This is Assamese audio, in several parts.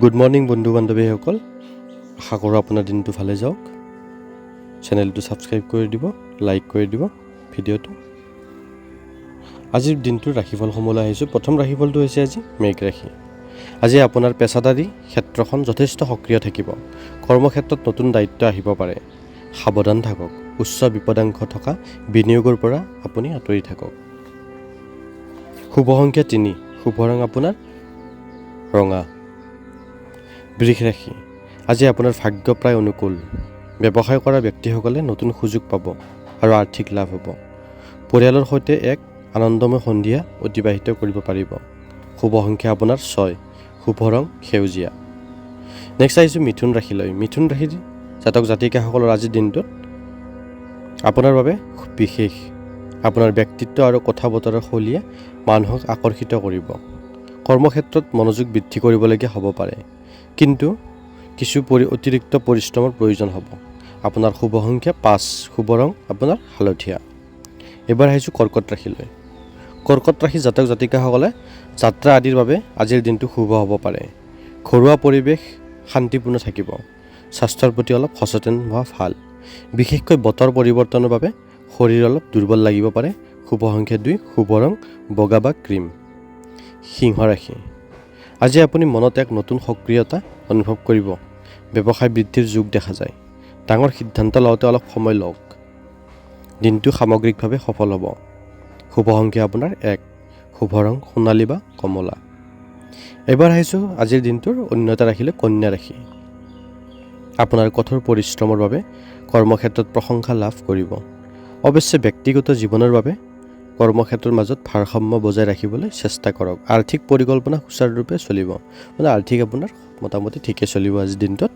গুড মৰ্ণিং বন্ধু বান্ধৱীসকল। আশা কৰোঁ আপোনাৰ দিনটো ভালে যাওক। চেনেলটো ছাবস্ক্ৰাইব কৰি দিব, লাইক কৰি দিব ভিডিঅ'টো। আজিৰ দিনটোৰ ৰাশিফলসমূহলৈ আহিছোঁ। প্ৰথম ৰাশিফলটো হৈছে আজি মেঘ ৰাশি। আজি আপোনাৰ পেছাদাৰী ক্ষেত্ৰখন যথেষ্ট সক্ৰিয় থাকিব। কৰ্মক্ষেত্ৰত নতুন দায়িত্ব আহিব পাৰে। সাৱধান থাকক। উচ্চ বিপদাংশ থকা বিনিয়োগৰ পৰা আপুনি আঁতৰি থাকক। শুভ সংখ্যা 3, শুভ ৰং আপোনাৰ ৰঙা। বৃষ ৰাশি। আজি আপোনাৰ ভাগ্য প্ৰায় অনুকূল। ব্যৱসায় কৰা ব্যক্তিসকলে নতুন সুযোগ পাব আৰু আৰ্থিক লাভ হ'ব। পৰিয়ালৰ সৈতে এক আনন্দময় সন্ধিয়া অতিবাহিত কৰিব পাৰিব। শুভ সংখ্যা আপোনাৰ 6, শুভ ৰং সেউজীয়া। নেক্সট আহিছোঁ মিথুন ৰাশিলৈ। মিথুন ৰাশিৰ জাতক জাতিকাসকলৰ আজিৰ দিনটোত আপোনাৰ বাবে বিশেষ। আপোনাৰ ব্যক্তিত্ব আৰু কথা বতৰাৰ শৈলীয়ে মানুহক আকৰ্ষিত কৰিব। কৰ্মক্ষেত্ৰত মনোযোগ বৃদ্ধি কৰিবলগীয়া হ'ব পাৰে, কিন্তু কিছু অতিৰিক্ত পৰিশ্ৰমৰ প্ৰয়োজন হ'ব। আপোনাৰ শুভ সংখ্যা 5, শুভ ৰং আপোনাৰ হালধীয়া। এইবাৰ আহিছোঁ কৰ্কট ৰাশিলৈ। কৰ্কট ৰাশি জাতক জাতিকাসকলে যাত্ৰা আদিৰ বাবে আজিৰ দিনটো শুভ হ'ব পাৰে। ঘৰুৱা পৰিৱেশ শান্তিপূৰ্ণ থাকিব। স্বাস্থ্যৰ প্ৰতি অলপ সচেতন হোৱা ভাল। বিশেষকৈ বতৰ পৰিৱৰ্তনৰ বাবে শৰীৰ অলপ দুৰ্বল লাগিব পাৰে। শুভ সংখ্যা 2, শুভ ৰং বগা বা ক্ৰীম। সিংহ ৰাশি। আজি আপুনি মনত এক নতুন সক্ৰিয়তা অনুভৱ কৰিব। ব্যৱসায় বৃদ্ধিৰ যোগ দেখা যায়। ডাঙৰ সিদ্ধান্ত লওঁতে অলপ সময় লওক। দিনটো সামগ্ৰিকভাৱে সফল হ'ব। শুভ সংখ্যা আপোনাৰ 1, শুভ ৰং সোণালী বা কমলা। এবাৰ আহিছোঁ আজিৰ দিনটোৰ অন্য এটা ৰাশিলৈ, কন্যা ৰাশি। আপোনাৰ কঠোৰ পৰিশ্ৰমৰ বাবে কৰ্মক্ষেত্ৰত প্ৰশংসা লাভ কৰিব। অৱশ্যে ব্যক্তিগত জীৱনৰ বাবে কৰ্মক্ষেত্ৰৰ মাজত ভাৰসাম্য বজাই ৰাখিবলৈ চেষ্টা কৰক। আৰ্থিক পৰিকল্পনা সুচাৰুৰূপে চলিব। মানে আৰ্থিক আপোনাৰ মোটামুটি ঠিকে চলিব আজিৰ দিনটোত।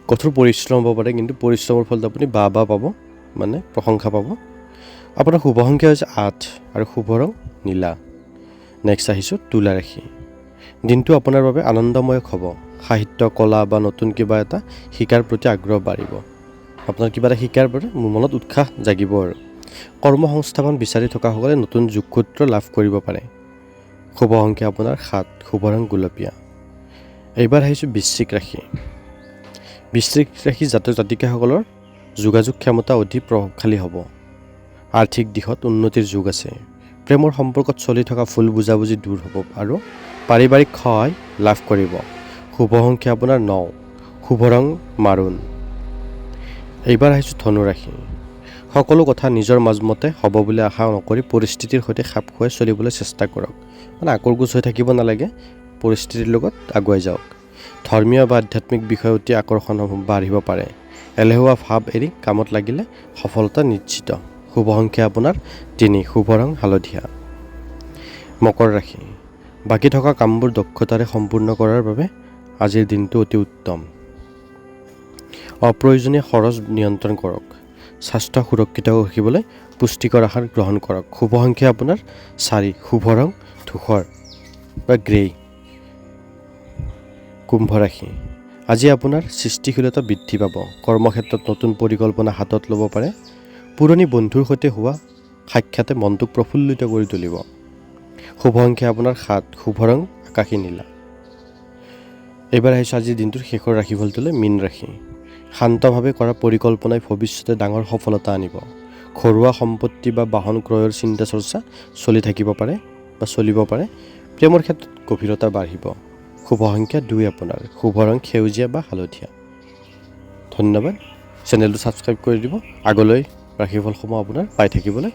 কঠোৰ পৰিশ্ৰম হ'ব পাৰে, কিন্তু পৰিশ্ৰমৰ ফলত আপুনি বাহ বাহ পাব, মানে প্ৰশংসা পাব। আপোনাৰ শুভ সংখ্যা হৈছে 8 আৰু শুভ ৰং নীলা। নেক্সট আহিছোঁ তুলা ৰাশি। দিনটো আপোনাৰ বাবে আনন্দময়ক হ'ব। সাহিত্য, কলা বা নতুন কিবা এটা শিকাৰ প্ৰতি আগ্ৰহ বাঢ়িব। আপোনাৰ কিবা এটা শিকাৰ বাবে মনত উৎসাহ জাগিব। আৰু কৰ্ম সংস্থাপন বিচাৰি থকাসকলে নতুন যোগসূত্ৰ লাভ কৰিব পাৰে। শুভ সংখ্যা আপোনাৰ 7, শুভ ৰং গুলপীয়া। এইবাৰ আহিছোঁ বৃশ্চিক ৰাশি। বৃশ্চিক ৰাশি জাতক জাতিকাসকলৰ যোগাযোগ ক্ষমতা অতি প্ৰভাৱশালী হ'ব। আৰ্থিক দিশত উন্নতিৰ যোগ আছে। প্ৰেমৰ সম্পৰ্কত চলি থকা ভুল বুজাবুজি দূৰ হ'ব আৰু পাৰিবাৰিক সহায় লাভ কৰিব। শুভ সংখ্যা আপোনাৰ 9, শুভ ৰং মাৰুণ। এইবাৰ আহিছোঁ ধনুৰাশি। সকলো কথা নিজৰ মাজমতে হ'ব বুলি আশা নকৰি পৰিস্থিতিৰ সৈতে খাপ খুৱাই চলিবলৈ চেষ্টা কৰক। মানে আকোৰগোজ হৈ থাকিব নালাগে, পৰিস্থিতিৰ লগত আগুৱাই যাওক। ধৰ্মীয় বা আধ্যাত্মিক বিষয় অতি আকৰ্ষণ বাঢ়িব পাৰে। এলেহুৱা ভাৱ এৰি কামত লাগিলে সফলতা নিশ্চিত। শুভ সংখ্যা আপোনাৰ 3, শুভ ৰং হালধীয়া। মকৰ ৰাশি। বাকী থকা কামবোৰ দক্ষতাৰে সম্পূৰ্ণ কৰাৰ বাবে আজিৰ দিনটো অতি উত্তম। অপ্ৰয়োজনীয় খৰচ নিয়ন্ত্ৰণ কৰক। স্বাস্থ্য সুৰক্ষিত ৰাখিবলৈ পুষ্টিকৰ আহাৰ গ্ৰহণ কৰক। শুভ সংখ্যা আপোনাৰ 4, শুভ ৰং ধূসৰ বা গ্ৰে। কুম্ভ ৰাশি। আজি আপোনাৰ সৃষ্টিশীলতা বৃদ্ধি পাব। কৰ্মক্ষেত্ৰত নতুন পৰিকল্পনা হাতত ল'ব পাৰে। পুৰণি বন্ধুৰ সৈতে হোৱা সাক্ষাতে মনটোক প্ৰফুল্লিত কৰি তুলিব। শুভ সংখ্যা আপোনাৰ 7, শুভ ৰং আকাশী নীলা। এইবাৰ আহিছোঁ আজিৰ দিনটোৰ শেষৰ ৰাশিফলটোলৈ, মীন ৰাশি। শান্তভাৱে কৰা পৰিকল্পনাই ভৱিষ্যতে ডাঙৰ সফলতা আনিব। ঘৰুৱা সম্পত্তি বা বাহন ক্ৰয়ৰ চিন্তা চৰ্চা চলি থাকিব পাৰে বা চলিব পাৰে। প্ৰেমৰ ক্ষেত্ৰত গভীৰতা বাঢ়িব। শুভ সংখ্যা 2 আপোনাৰ, শুভ ৰং সেউজীয়া বা হালধীয়া। ধন্যবাদ। চেনেলটো ছাবস্ক্ৰাইব কৰি দিব আগলৈ ৰাশিফলসমূহ আপোনাৰ পাই থাকিবলৈ।